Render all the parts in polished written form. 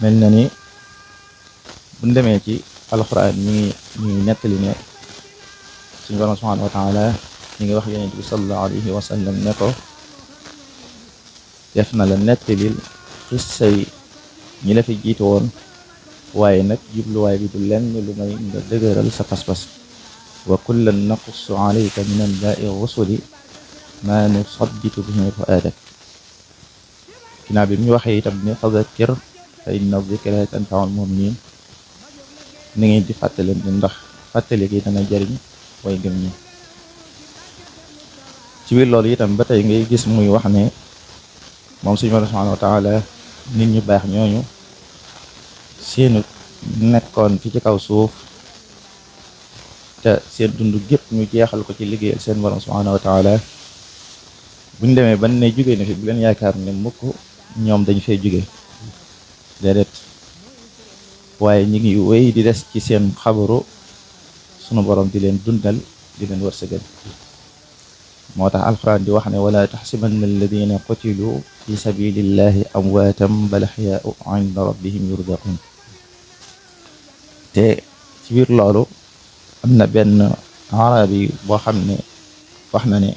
mel na ni buñ demee ci alxuraan mi ngi nettali ne suñu borom subhanahu wa taala ñi ngi wax yonent bi sallallahu alayhi wa sallam ne ko def na la nettalil xissay ñi la fi jiitu woon waaye nag jubluwaay bi du lenn lu may nga dëgëral sa pas-pas wa kullan naqussu alayka min anbaai rusuli ma nusabbitu bihi fuaadak ginnaaw bi mu ñu waxee itam ne fadakkir fa inna dikra tanfaul muminin ni ngeen di fàttalante ndax fàttali gi dana jariñ way gëm ñi ci biir loolu itam ba tey ngay gis muy wax ne moom suñu Boroom subhaanahu wa taala nit ñu baax ñooñu seenu nekkoon fi ci kaw suuf te seen dund gépp ñu jeexal ko ci liggéeyal seen Boroom subhaanahu wa taala buñ demee ban ne jóge na fi bu leen yaakaar ne mukk ñoom dañ fay jóge déedéet waaye ñi ngi wéy di des ci seen xabaru sunu borom di leen dundal di leen wërsëgal moo tax alquran di wax ne wala taxsibanna alladina qutilu fi sabilillahi amwaatan bal axyaau inda rabbihim yurzaqun te ci biir loolu am na benn arabi boo xam ne wax na ne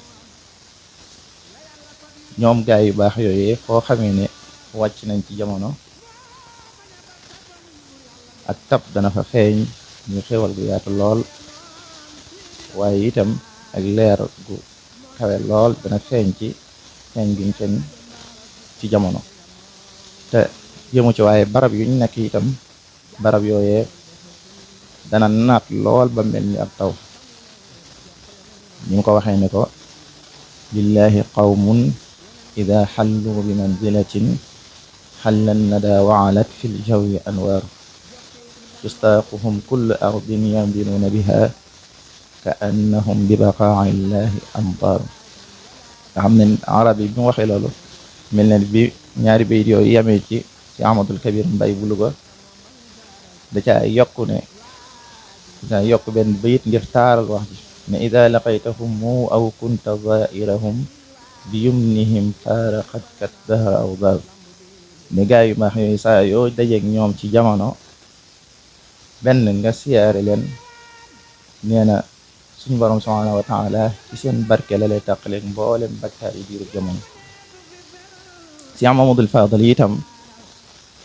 ñoom gaay yu baax yooyee foo xamee ne wàcc nañ ci jamono ak tab dana fa feeñ ñu xewal gu yaatu lool waaye itam ak leer gu kawe lool dana feeñ ci feeñ giñ feeñ ci jamono te yëmu ci waaye barab yuñ nekk itam barab yooyee dana naat lool ba mel ni ab taw ñu ko waxee ne ko lillahi qawmun ida xallu bi manzilatin xallan nada waalat fi ljawi anwaaru tustaaquhum kullu ardin yamdinuuna biha ka annahum bi baqaa'i llahi amtaaru nga xam ne arab yi bi mu waxee loolu mel na bi ñaari bayit yooyu yamee ci Ahmadul Kabir Mbay bu Luga da caa yokk benn bayit ngir taaral wax ji ne ida laqaytahum aw kunta zairahum bi yumnihim faaraqat kat dahra aw daab ne gaa yu maax yooyu saa yoo dajeeg ñoom ci jamono benn nga siyaare leen nee na suñu borom subhaanahu wa taala ci seen barke la lay tàqaleeg mboolem bakkaar yi biiru jamono Cheikh Mamadul Fadal itam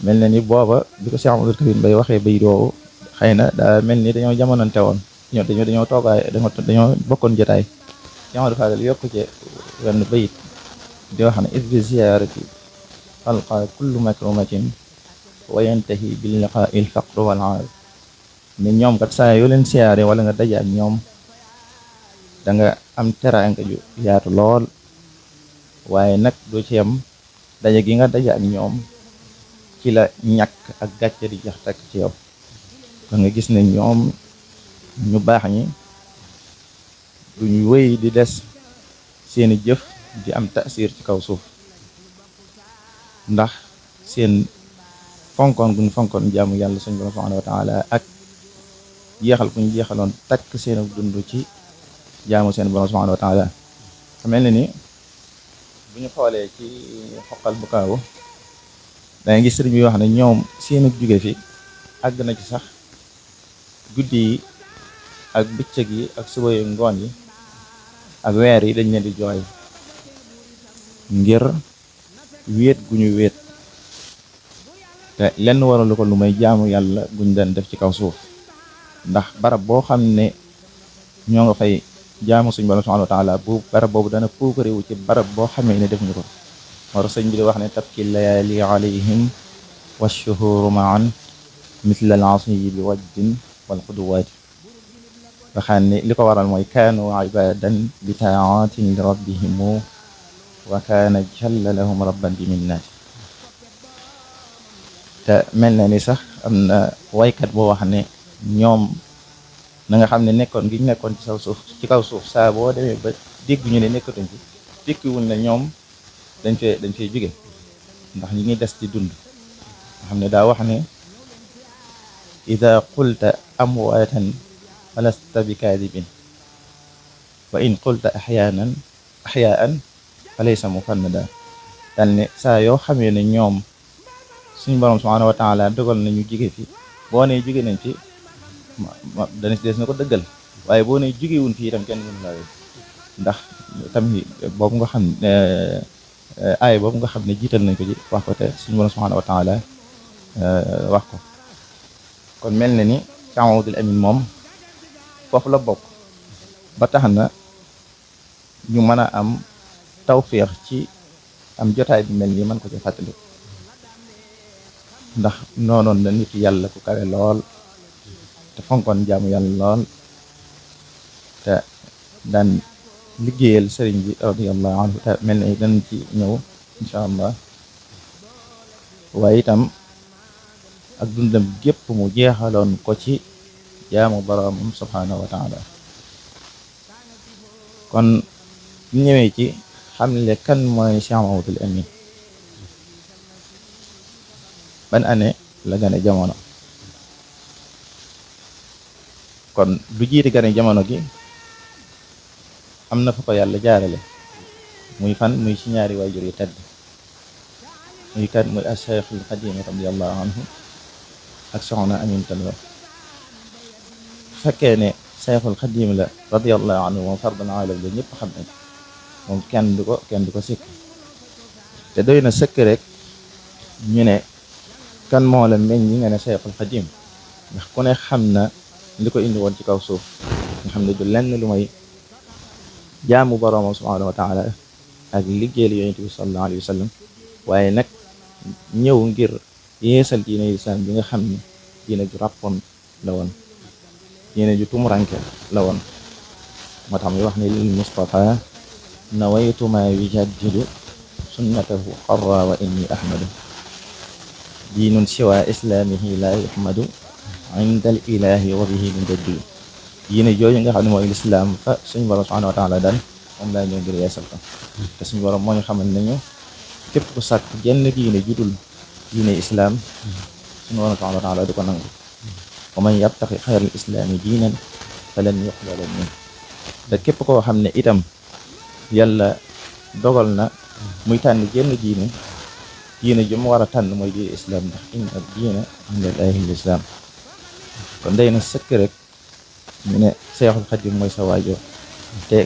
mel na ni booba bi ko Cheikh Mamadul Kabir Mbay waxee bay doowu xëy na daa mel ni dañoo jamonante woon dañoo toogaay dañoo bokkoon jotaay Cheikh Mamadul Fadal yokku ci wenn bayit di wax ne is bi ziyaarati alqa kullu makrumatin wa yantahi bil liqaa'i al faqru wal aar ne ñoom kat saa yoo leen siyaare wala nga daje ak ñoom da nga am teraanga ju yaatu lool waaye nag doo ci yam daje gi nga daje ak ñoom ci la ñàkk ak gàcce di jax takk ci yow kon nga gis ne ñoom ñu baax ñi duñu wéy di des seeni jëf di am tasir ci kaw suuf ndax seen fonkoon guñ fonkoon jaamu yàlla suñu borom subhanahu wa taala ak jeexal ku ñu jeexaloon takk seen dund ci jaamu seen borom subhanahu wa taala mel na ni bu ñu xoolee ci xoqal bu kaawu dangay gis sëriñ bi wax ne ñoom seen jóge fi àgg na ci sax guddi yi ak bëccëg yi ak suba yi ngoon yi ak weer yi dañ leen di jooy ngir wéet gu ñu wéet te lenn waralu ko lu may jaamu yàlla guñ daan def ci kaw suuf ndax barab boo xam ne ñoo nga fay jaamu suñu borom subhanahu wa taala bu barab boobu dana puukarewu ci barab boo xamee ne defuñu ko war sëñ bi di wax ne tabki layaali alayhim washuhuru maan misla al asiyi bi wajdin wal xuduwaati nga xam ne li ko waral mooy kaanu ibadan bi taatin li rabbihimu wa kaana jalla lahum rabban bi minnaati te mel na ni sax am na waykat boo wax ne ñoom na nga xam ne nekkoon gi nekkoon ci ci kaw suuf saa boo demee ba dégg ñu ne nekkatuñ ci tekkiwul ne ñoom dañ fee jóge ndax ñi ngi des di dund nga xam ne daa wax ne ida qulta amwaatan falasta bi kaadibin wa in qulta axyaan falaysa mufannada dal ne saa yoo xamee ne ñoom suñu borom subhanahu wa taala dogal nañu jóge fi boo nee jóge nañ fi dana des na ko dëggal waaye boo nee jógewuñ fi itam kenn mënu laa wér ndax tamit boobu nga xam ne aay boobu nga xam ne jiital nañ ko ci wax ko te suñu borom subhanahu wa taala wax ko kon mel na ni Cheikh Mouhamadoul Amine moom foofu la bokk ba tax na ñu mën a am tawféex ci am jotaay bi mel nii mën ko ci fàttali ndax noonoon na nit yàlla ku kawe lool te fonkoon jaamu yàlla lool te daan liggéeyal sëriñ bi radiyallahu anhu te mel na dañ ci ñëw incha allah waaye itam ak dundam gépp mu jeexaloon ko ci jaamu boroomam subhanahu wa taala kon ñu ñëwee ci xamle kan mooy Cheikh Mouhamadoul Amine ban année la gane jamono kon lu jiiti gane jamono gi am na fa ko yàlla jaarale muy fan muy ci ñaari waajur yi tedd muy kan muy Cheikhul Xadim radiyallahu anhu ak soxna Aminta Lo fekkee ne Cheikhul Xadim la radiyallahu anhu moom fardan alam la ñëpp xam ne moom kenn du ko sikk te doy na sëkk rek ñu ne kan moo la meññ nga ne Cheikhul Xadim ndax ku ne xam na li ko indi woon ci kaw suuf nga xam ne du lenn lu may jaamu boroomam subhanahu wa taala ak liggéeyal yonent bi sallallahu alayhi wa sallam waaye nag ñëw ngir yeesal diine islam bi nga xam ne diine ju ràppoon la woon diine ju tumuranke la woon moo tax muy wax ne lil Mustafa nawaytu ma yujaddidu sunnatahu qarra wa inni ahmadu diinun siwa islamihi la yuhmadu inda al ilahi wa bihi mujaddidu diine jooju nga xam ne mooy lislaam fa suñu borom subhanahu wa taala daan moom laa ñëw ngir yeesal ko te suñu borom moo ñu xamal nañu képp ku sàkk jenn diine judul diine islaam suñu borom subhanahu wa taala du ko nangu wa man yabtaqi xayral islaami diinan falan yuqbala minhu te képp koo xam ne itam yàlla dogal na muy tànn jenn diine ju mu war a tànn mooy diine islaam ndax inna diina inda llaahi l-islaam kon day na sëkk rek ñu ne Seexul Xadim mooy sa waajur te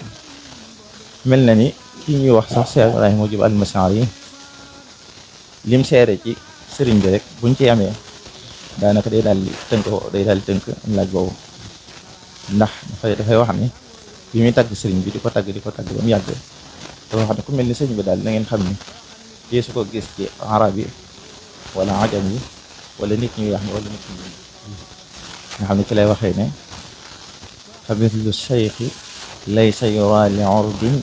mel na ni kii ñuy wax sax Cheikh Ibrahima Diop al-Mas'ari lim seere ci sëriñ bi rek buñ ci amee daanaka day daal di tënk am laaj boobu ndax dafay wax ni bi muy tagg sëriñ bi di ko tagg ba mu yàgg dafa wax ne ku mel ni sëriñ bi daal na ngeen xam ni deesu ko gis ci arab yi wala ajam yi wala nit ñuy wax ni wala nit ñi nga xam ne ci lay waxee ne fa mithlu cheikhi laysa yura li urdin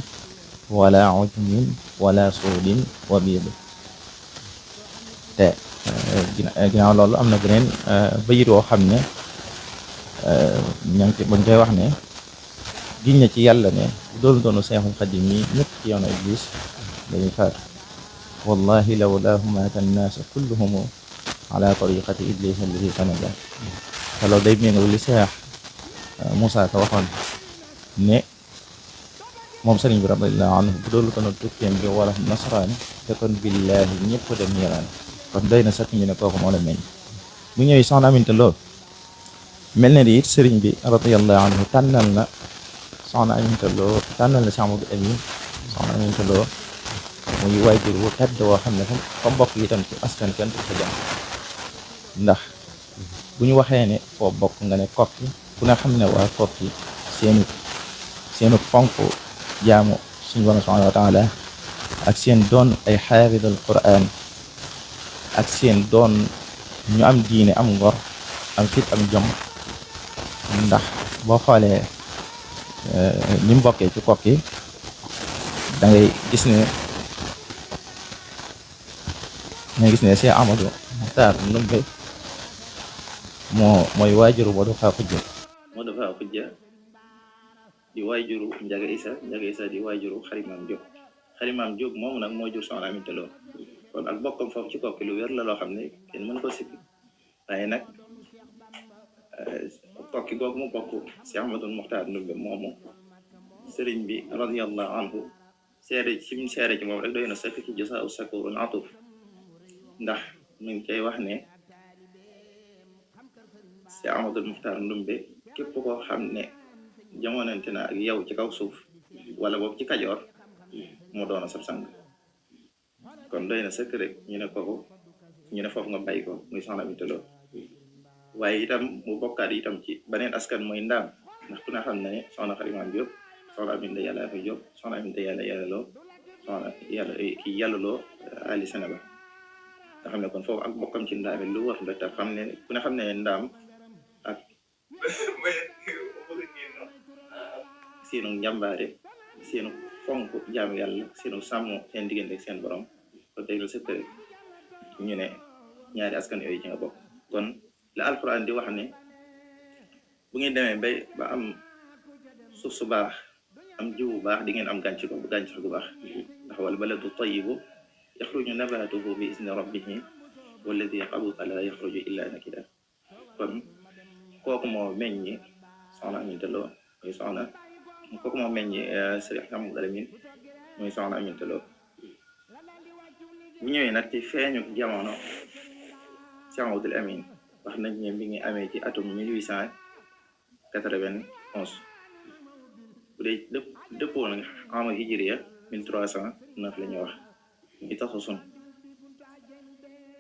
wala ujmin wala suudin wa biid te ginnaaw loolu am na beneen bayit woo xam ne ña ngi ci bañ koy wax ne giñ na ci yàlla ne doonu Seexul Xadim yi ñëpp ci yoonu Iblis dañuy faat wallahi lawlaahu maata annaasu kulluhum ala tariqati Iblis alladi sanada te loolu day méngoo li Seex Moussa Ka waxoon ne moom sëriñ bi radiyallahu anhu bu doolu kono tukkeem bi wala nasaraani te kon billaahi ñëpp dem ñiraan kon doy na sax ñu ne kooku moo la meññ bu ñëwee soxna Aminta Lo mel na di it sëriñ bi radiyallahu anhu tànnal na soxna Aminta Lo tànnal na Cheikh Mouhamadoul Amine soxna Aminta Lo muy waajur wu tedd woo xam ne fa mbokk yi itam ci askan kenn du ko jàng ndax bu ñu waxee ne foo bokk nga ne kokki ku ne xam ne waa kokki seenu fonk jaamu suñu borom subhanahu wa taala ak seen doon ay xaafidul Qur'an ak seen doon ñu am diine am ngor am fit am jom ndax boo xoolee ni mu bokkee ci kokki da ngay gis ne Cheikh Amadou Muxtaar Ndumbe mooy waajuru Modou Fa Xujja di waajuru Njaga Isa di waajuru Xarimaam Jóob moomu nag moo jur soxna Aminta Lo kon ak bokkam foofu ci kokki lu wér la loo xam ne kenn mën ko sikki waaye nag kokki googu mu bokk Cheikh Amadou Muxtaar Ndumbe moomu sëriñ bi radiyallahu anhu seere ci moom rek doy na sëkk ci jasaa u sakurun atuf ndax mi ngi cay wax ne si Amadou Muxtaar Ndumbe képp koo xam ne jamonante na ak yow ci kaw suuf wala boog ci Kajoor mu doon sab sang kon doy na sëkk rek ñu ne kooku ñu ne foofu nga bàyyi ko muy soxna Aminta Lo waaye itam mu bokkaat itam ci beneen askan mooy ndaam ndax ku ne xam ne soxna Xarimaan Jóob soxna Aminta Yàlla fa Jóob soxna Aminta Yàlla Yàllaloo soxna yàlla kii Yàllaloo Ali Seneba nga xam ne kon foofu ak bokkam ci ndaam lu wax la te xam ne ku ne xam ne ndaam ak seenu njàmbaare seenu fonk jaamu yàlla seenu sàmm seen diggante ak seen borom kon tey la sëkk rek ñu ne ñaari askan yooyu ci nga bokk kon la alquran di wax ne bu ngeen demee bay ba am suuf su baax am jiw bu baax di ngeen am gàncax bu gàncax gu baax ndax wal baladu tayyibu yaxruju nabatuhu bi izni rabbihi walladi xabuta la yaxruju illa nakida kon kooku moo meññi soxna Aminta Lo muy soxna kooku moo meññi Sëriñ Ahmadou Alamin muy soxna Aminta Lo bu ñëwee nag ci feeñu jamono Cheikh Ahmadou Amin wax nañ ne mi ngi amee ci atum 1891 bu dee dëppoo na ama hijriya 1309 la ñuy wax ñu taxu sun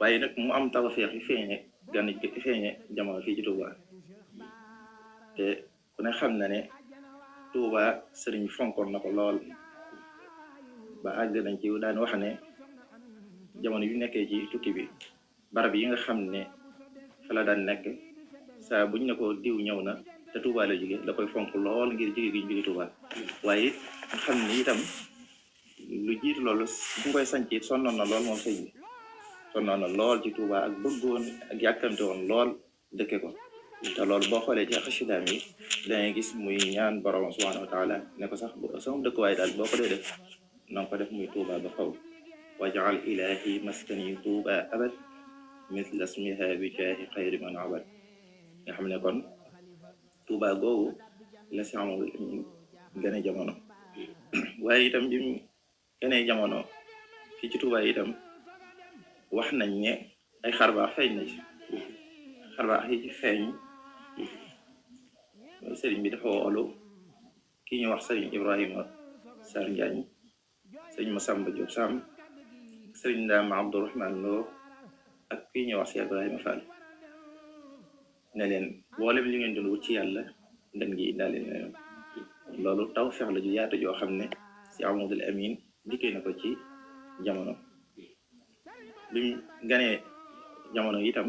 waaye nag mu am tawfeex yu feeñe feeñe jamono fii ci Touba te ku ne xam na ne Touba sëriñ fonkoon na ko lool ba àgg nañ ci daan wax ne jamono yu nekkee ci tukki bi barab yi nga xam ne fa la daan nekk saa buñ ne ko diw ñëw na te Touba la jóge da koy fonk lool ngir jóge gi ñu jóge Touba waaye nga xam ne itam lu jiitu loolu bu koy sanc it sonnoon na lool moom sëñ bi sonnoon na lool ci Touba ak bëggoon ak yàkkamte woon lool dëkke ko te loolu boo xoolee ci xasidaam yi dangay gis muy ñaan borom subhanahu wa taala ne ko sax sama dëkkuwaay daal boo ko dee def na nga ko def muy Touba ba xaw wajaal ilahi maskani Touba abad misla smiha bi jaahi xayri man abad nga xam ne kon Touba googu la si amul gën a jamono waaye itam bi mu gënee jamono fii ci Touba itam wax nañ ne ay xarbaax feeñ na ci xarbaax yi ci feeñ sëriñ bi dafa woolu ki ñu wax sëriñ Ibrahima Sarr Njaañ sëriñ Masamba Diop Samb sëriñ Ndaama Abdourahman Lo ak ki ñu wax si Ibrahima Fall ne leen boolem li ngeen doon wut ci yàlla dan ngi indaale leen loolu taw feex la ju yaatu joo xam ne si Ahmadou Amin dikkee na ko ci jamono bi mu ganee jamono itam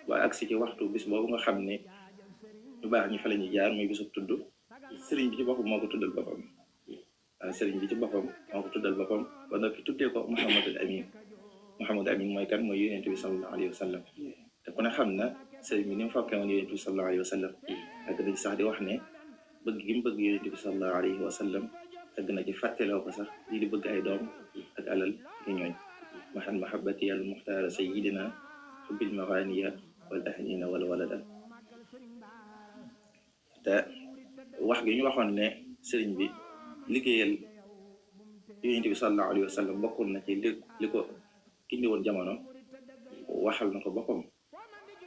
waaye agsi ci waxtu bis boobu nga xam ne ñu baax ñi fa la ñuy jaar muy bisub tudd sëriñ bi ci boppam moo ko tuddal boppam sëriñ bi ci boppam moo ko tuddal boppam ba noppi tuddee ko Mouhamadul Amin Mouhamadul Amin mooy kan mooy yonent bi sallallahu alayhi wa sallam te ku ne xam na sëriñ bi ni mu fokkee woon yonent bi sallallahu alayhi wa sallam ak dañ sax di wax ne bëgg gi mu bëgg yonent bi sallallahu alayhi wa sallam àgg na ci fàtteloo ko sax lii di bëgg ay doom ak alal yu ñooñ maxan mahabbati al muxtaara sayidina xubbil maganiya wal ahlina wal walada te wax gi ñu waxoon ne sëriñ bi liggéeyal yonent bi sallallahu alayhi wa sallam bokkul na ci li ko indi woon jamono waxal na ko boppam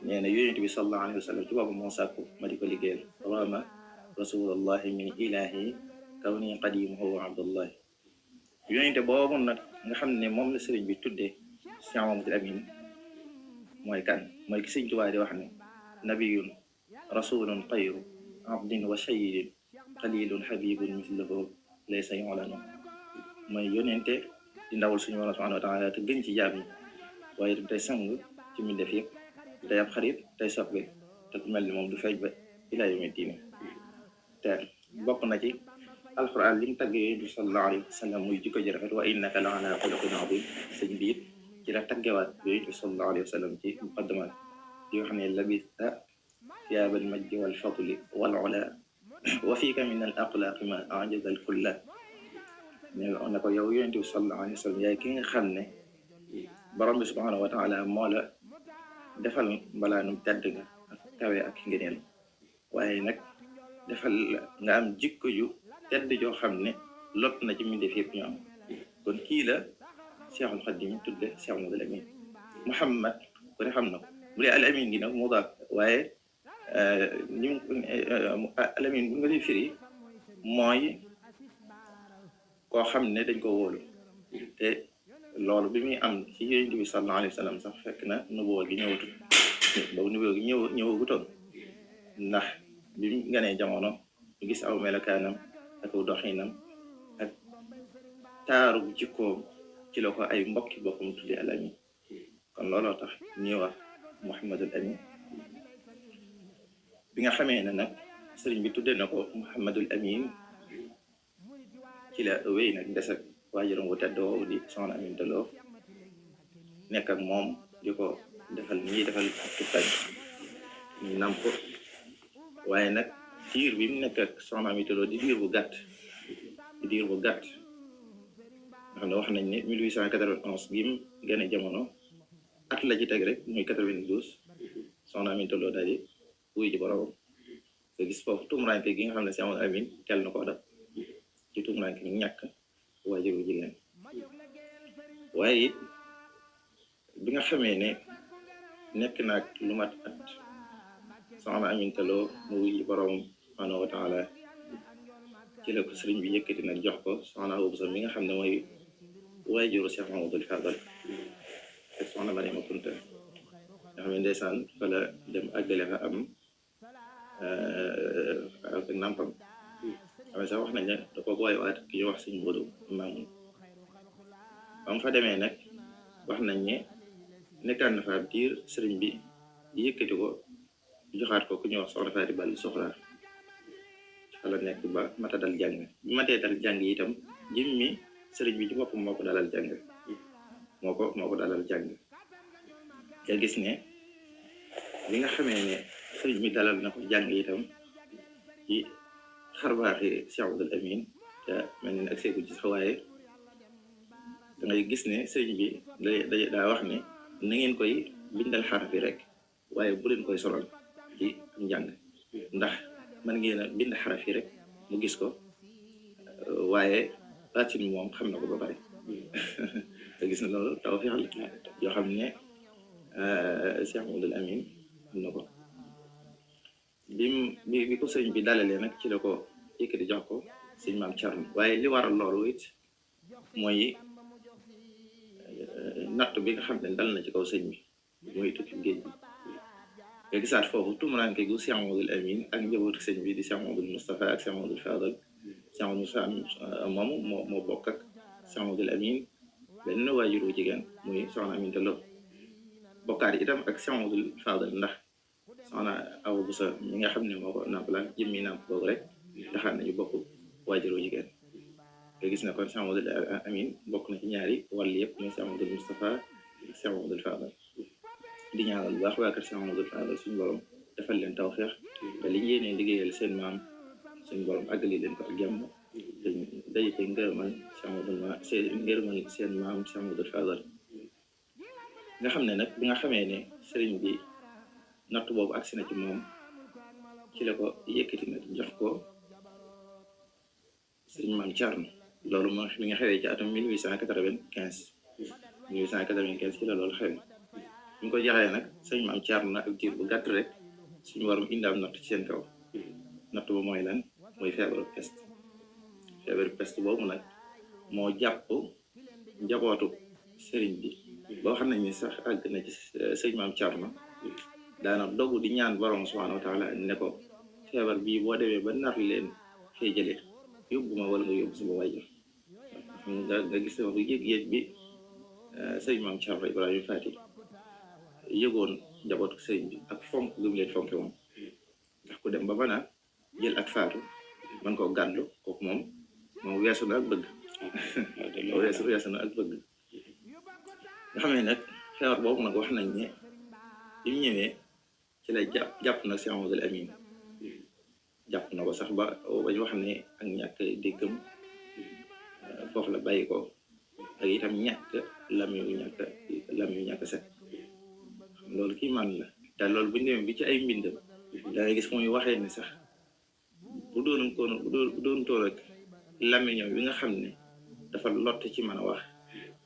nee na yonent bi sallallahu alayhi wa sallam ci boppam moo sàkku ma di ko liggéeyal rama rasulullahi min ilahi kaw ni qadimuhu wa abdullahi yonente boobu nag nga xam ne moom la sëriñ bi tuddee Cheikh Ahmadou Amin mooy kan mooy ki sëriñ Tuubaa di wax ne nabiyun rasulun xayru abdin wa sayyidin qalilun habibun mislahu laysa yu'lanu mooy yonente di ndawal suñu Boroom subhanahu wa taala te gën ci jaam yi waaye itam tey sang ci mi def yëpp tey ab xarit tey soppe te ku mel ni moom du feeñ ba ilaa yawmi diin te bokk na ci alquran li mu tagg yonent bi sallallahu alayhi wa sallam muy jikko ji rafet wa innaka la ala xuluqin azim sëñ bi it ci la taggewaat yonent bi sallallahu alayhi wa sallam ci muqaddamat yi nga xam ne labista thiyaabal majdi wal fadli wal ula wa fiika min al axlaaqi ma ajaza al kulla ne na ko yow yonent bi sallallahu alayhi wa sallam yaay ki nga xam ne borom bi subhanahu wa taala moo la defal mbalaanum tedd nga ak kawe ak ngëneel waaye nag defal nga am jikko ju tedd joo xam ne lot na ci mbindeef yëpp ñu am kon kii la Cheikhul Khadim tudde Cheikh Ahmadou Amin Muhammad ku ne xam na ko bu dee al amin gi nag mudaaf waaye ni mu al amin bu nga di firi mooy koo xam ne dañ ko wóolu te loolu bi muy am ci yonent bi sallallahu alayhi wa sallam sax fekk na nubuwa gi ñëwatul boobu nubuwa gi ñëwagutoon ndax bi mu ganee jamono ñu gis aw melokaanam ak aw doxinam ak taaru jikkoom ci la ko ay mbokki boppam tudde al amin kon looloo tax ñuy wax Muhammadul Amin bi nga xamee ne nag sëriñ bi tudde na ko Muhammadul Amin ci la wéy nag des ak waajuram wu tedd woowu di soxna Aminta Lo nekk ak moom di ko defal ni ñuy defal ak tuttañ ñu namp waaye nag diir bi mu nekk ak soxna Aminta Lo di diir bu gàtt nga xam ne wax nañ ne 1891 bi mu gane jamono at la ci teg rek muy 92 soxna Aminta Lo daal di wuy ji boromam nga gis foofu tumuraanke gi nga xam ne si amoon amin tel na koo def ci tumuraanke gi ñàkk waajur bu jigéen waaye it bi nga xamee ne nekk naag lu mat at soxna Aminta Lo mu wuy ji boromam subhanahu wa taala ci la ko sëriñ bi yëkkati nag jox ko soxna Awa Bousso mi nga xam ne mooy waajuru Cheikh Mamadou Fadal ak soxna Mariama Kunta nga xam ne ndeysaan fa la dem àggale fa am ak nampam xam ne sax wax nañ ne da ko booy waat ki ñu wax Sëñ Moodu Maamun ba mu fa demee nag wax nañ ne nekkaan na fa ab diir sëriñ bi yëkkati ko joxaat ko ku ñuy wax soxna Faati Ball Soxra fa la nekk ba mata dal jàng bi matee dal jàng itam jëmmi sëriñ bi ci boppam moo ko dalal jàng moo ko dalal jàng te gis ne li nga xamee ne sëriñ bi dalal na ko jàng itam ci xarbaaxi Cheikh Abdoul Amin te mel ni ak seeku ci sax waaye da ngay gis ne sëriñ bi daa wax ne na ngeen koy bindal xaraf yi rek waaye bu leen koy solal ci njàng ndax man ngeen a bind xaraf yi rek mu gis ko waaye baatin moom xam na ko ba pare te gis na loolu taw fi xal yoo xam ne Cheikh Abdoul Amin am na ko bi ko sëñ bi dalalee nag ci la ko yëkkati jox ko sëñ Maam Cerno waaye li waral loolu it mooy natt bi nga xam ne dal na ci kaw sëñ bi mooy tukki géej bi nga gisaat foofu tumuraanke gu Cheikh Abdoul Amin ak njabootu sëñ bi di Cheikh Mamadou Moustapha ak Cheikh Mamadou Fadal Cheikh Mamadou Moustapha moomu moo bokk ak Cheikh Abdoul Amin benn waajur wu jigéen muy soxna Aminta Lo bokkaat itam ak Cheikh Mamadou Fadal ndax soxna Awa Bousso mi nga xam ne moo ko nàmp la jëmmi nàmp boobu rek taxaat nañu bokk waajur wu jigéen nga gis na kon Cheikh Mamadou Amin bokk na ci ñaari wàll yëpp mooy Cheikh Mamadou Moustapha ak Cheikh Mamadou Fadal di ñaanal bu baax waa kër Cheikh Mamadou Fadal suñu borom defal leen tawfeex te li yéenee liggéeyal seen maam suñu borom àggali leen ko ak jàmm te day te ngërëmal seen maam Cheikh Mamadou Fadal nga xam ne nag bi nga xamee ne sëriñ bi natt boobu agsi na ci moom ci la ko yëkkati nag jox ko sëriñ Maam Cerno loolu moo mi nga xewee ci atum 1895 ci la loolu xewee ñu ko jaxee nag sëriñ Maam Cerno nag ak diir bu gàtt rek suñu warum indaam natt ci seen kaw natt ba mooy lan mooy feebaru peste boobu nag moo jàpp njabootu sëriñ bi boo xam nañ ni sax àgg na ci sëriñ Maam Cerno daana dogu di ñaan borom subhanahu wa taala ne ko feebar bii boo demee ba nar leen fee jëlee yóbbu ma wala nga yóbbu sama waajur nga gis ne yëg-yëg bi sëriñ Maam Cerno Ibrahima Faty yëgoon njabootu sëriñ bi ak fonk gi mu leen fonke moom ndax ku dem ba mën a jël ak faatu man koo gàddu kooku moom weesu na ak bëgg weesu na ak bëgg nga xam ne nag feebar boobu nag wax nañ ne bi mu ñëwee ci la jàpp na Cheikh Abdoul Amin jàpp na ko sax ba ñu wax ne ak ñàkk déggam foofu la bàyyi ko ak itam ñàkk lam yu ñàkk set loolu kii man la te loolu bu ñu demee bi ci ay mbindam da ngay gis muy waxee ne sax bu doon tool rek lamiñam bi nga xam ne dafa lott ci mën a wax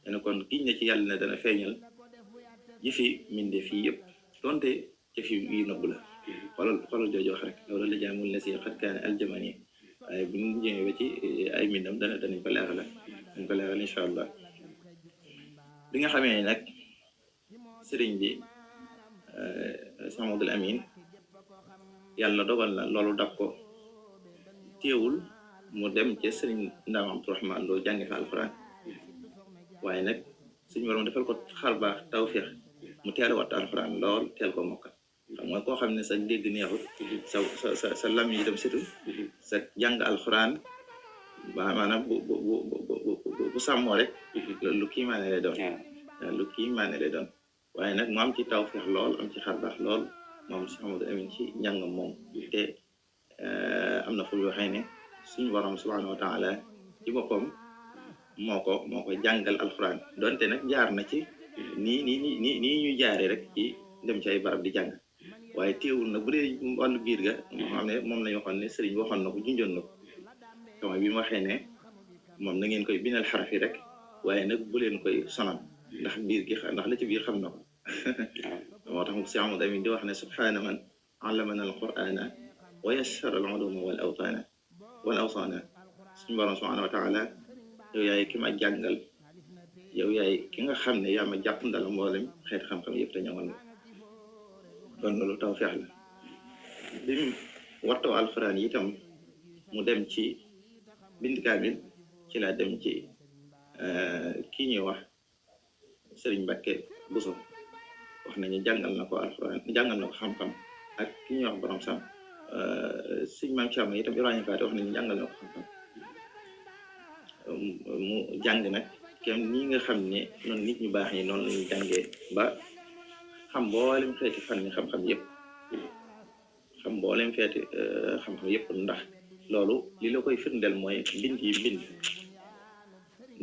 dana kon giñ na ci yàlla ne dana feeñal jëfi minde fii yëpp donte jëfi yu nëbb la xoolal jooju wax rek loolu la jaamul la si xat kaane aljamani waaye bu ñu ñëwee ba ci ay mbindam danañ ko leeral incha allah bi nga xamee ne nag sëriñ bi Cheikh Mouhamadoul Amine yàlla dogal na loolu dab ko teewul mu dem ca sëriñ Ndaam Abdourahmane Lo jàngi fa alxuraan waaye nag suñu borom defal ko xar baax tawfeex mu teel a watt alxuraan lool teel ko mokkal xam nga koo xam ne sa dégg neexut sa lam yi dem situ sa jàng alxuraan maanaam bu sàmmoo rek lu kiimaane lay doon waaye nag mu am ci tawfeex lool am ci xar baax lool moom Cheikh Mouhamadoul Amine ci njàngam moom te am na fu ñu waxee ne suñu borom subhanahu wa taala ci boppam moo ko jàngal alxuraan donte nag jaar na ci nii ñu jaaree rek ci dem ci ay barab di jàng waaye teewul nag bu dee wàllu biir ga moo xam ne moom la ñu waxoon ne sëriñ bi waxoon na ko junjoon na ko xam bi mu waxee ne moom na ngeen koy bindal xaraf yi rek waaye nag bu leen koy sonal ndax biir gi ndax la ci biir xam na ko moo tax Cheikh Mouhamadoul Amine di wax ne subhaana man allamana alqur'ana wa yassara al uluma wal awsaana suñu borom subhanahu wa taala yow yaay ki ma jàngal yow yaay ki nga xam ne yaa ma jàpp ndala mboolem xeeti xam-xam yëpp te ñëwal kon loolu tawfeex la bi mu wattoo alxuraan yi itam mu dem ci bind kaamil ci laa dem ci kii ñuy wax Sëriñ Mbàkke Buso wax nañu jàngal na ko alxuraan jàngal na ko xam-xam ak ki ñuy wax borom sam sëñ Maam Caam itam Ibrahima Faati wax nañu jàngal na ko xam-xam mu jàng nag kenn nii nga xam ne noonu nit ñu baax ñi noonu lañu jàngee ba xam mboolem xeeti fànni xam-xam yëpp ndax loolu li la koy firndeel mooy bind yi bind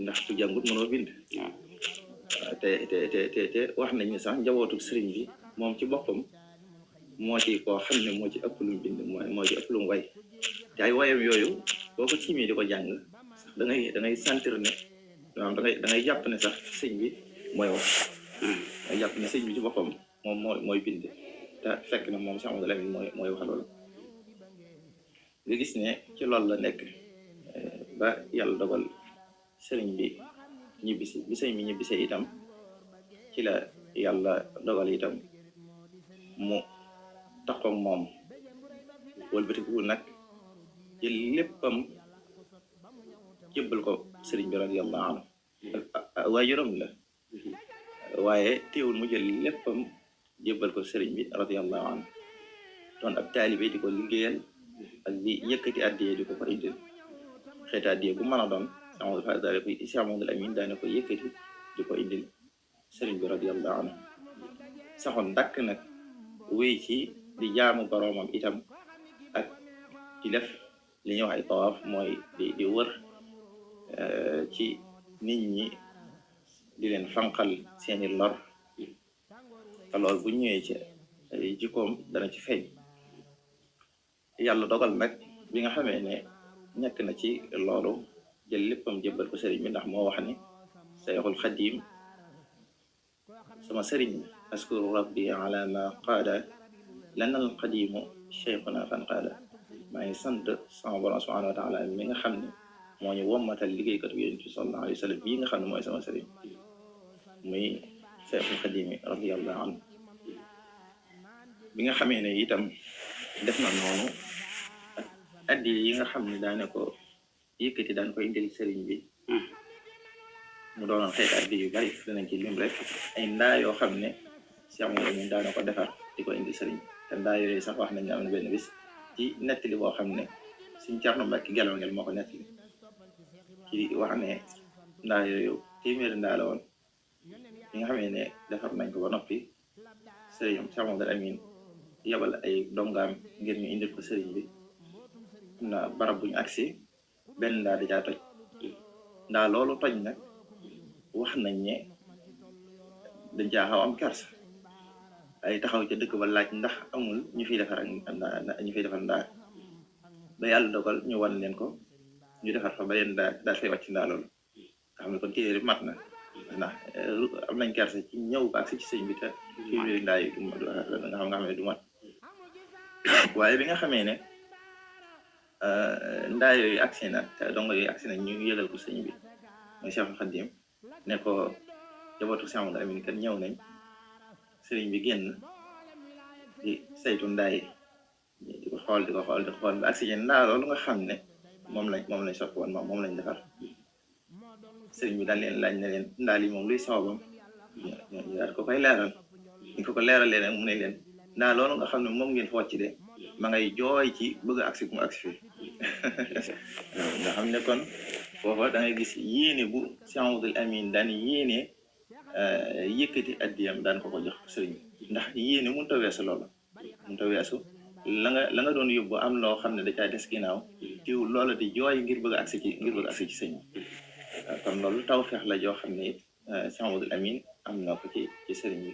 ndax ku jàngut mënoo bind te wax nañ ne sax njabootu sëriñ bi moom ci boppam moo ci koo xam ne moo ci ëpp lu bind moo ci ëpp lu way te ay wayam yooyu boo ko tiimee di ko jàng sax da ngay sentir ne maanaam da ngay jàpp ne sax sëñ bi mooy wax da ngay jàpp ne sëñ bi ci boppam moom mooy bind te fekk na moom Cheikh Mouhamadoul Amine mooy wax loolu nga gis ne ci loolu la nekk ba yàlla dogal sëriñ bi ñibbisi bi sëñ bi ñibbisee itam ci la yàlla dogal itam mu taxaw moom wëlbatiku nag jël léppam jébbal ko sëriñ bi radiyallahu anhu waajuram la waaye teewul mu jël léppam jébbal ko sëriñ bi radiyallahu anhu doon ab taalibe di ko liggéeyal ak di yëkkati addiye di ko indil xeeti addiye bu mën a doon Cheikh Mouhamadoul Amine daana ko yëkkati di ko indil sëriñ bi radiyallahu anhu saxoon ndàkk nag wéy ci di jaamu boroomam itam ak di def li ñuy wax ay tawaaf mooy di wër ci nit ñi di leen fanqal seeni lor te loolu bu ñëwee ci jikkoom dana ci feeñ yàlla dogal nag bi nga xamee ne nekk na ci loolu jël léppam jébbal ko sëriñ bi ndax moo wax ni Sayxul Xadim sama sëriñ askuru rabbi ala ma qaada lana al qadimu cheikhuna fan qaada maa ngi sant sama borom subhanahu wa taala mi nga xam ne moo ñu wommatal liggéeykat bi yonent bi sallallahu alayhi wa sallam bii nga xam ne mooy sama sëriñ muy Sayxul Xadim radiyallahu anhu bi nga xamee ne itam def na noonu addi yi nga xam ne daane ko yëkkati daan ko indil sëriñ bi mu doonoon xeeti addi yu bari danañ ci lim rek ay ndaa yoo xam ne Cheikh Mouhamadoul Amine daana ko defar di ko indil sëriñ te ndaa yooyu sax wax nañ ne am na benn bis ci nettali boo xam ne suñ Cerno Mbàkke Gelongel moo ko nettali ci wax ne ndaa yooyu téeméeri ndaa la woon bi nga xamee ne defar nañ ko ba noppi sëriñ Cheikh Mouhamadoul Amine yabal ay dongaam ngir ñu indil ko sëriñ bi am na barab buñu agsi benn ndaa di caa toj ndaa loolu toj nag wax nañ ne dañ caa xaw am kersa ay taxaw ca dëkk ba laaj ndax amul ñu fiy defar ndaa ba yàlla dogal ñu wan leen ko ñu defar fa ba leen daal fay wàcc ndaa loolu nga xam ne kon téere mat na ndax am nañ kersa ci ñëw ba agsi ci sëñ bi te kii ndaay nga xam ne du mat waaye bi nga xamee ne ndaa yooyu agsi na te dongo yooyu agsi na ñu yëgal ko sëñ bi mooy Cheikhul Khadim ne ko jabootu Cheikh Amadou Amine kat ñëw nañ sëriñ bi génn di saytu ndaa yi di ko xool ba agsi ci ndaa loolu nga xam ne moom lañ soppi woon moom lañ defar sëriñ bi daal leen laaj ne leen ndaa li moom luy sababam ñu daal ko koy leeral ñu ko leeralee nag mu ne leen ndaa loolu nga xam ne moom ngeen focc de ma ngay jooy ci bëgg a agsi ku mu agsi fii nga xam ne kon foofa da ngay gis yéene bu Cheikh Amadou Amine daan yéene yëkkati addiyam daan ko jox sëriñ bi ndax yéene mënut a weesu loolu mënut a weesu la nga doon yóbbu am loo xam ne da caa des ginnaaw tiwul loola di jooy ngir bëgg a agsi ci sëñ bi kon loolu tawfeex la joo xam ne it Cheikh Amadou Amine am na ko ci sëriñ bi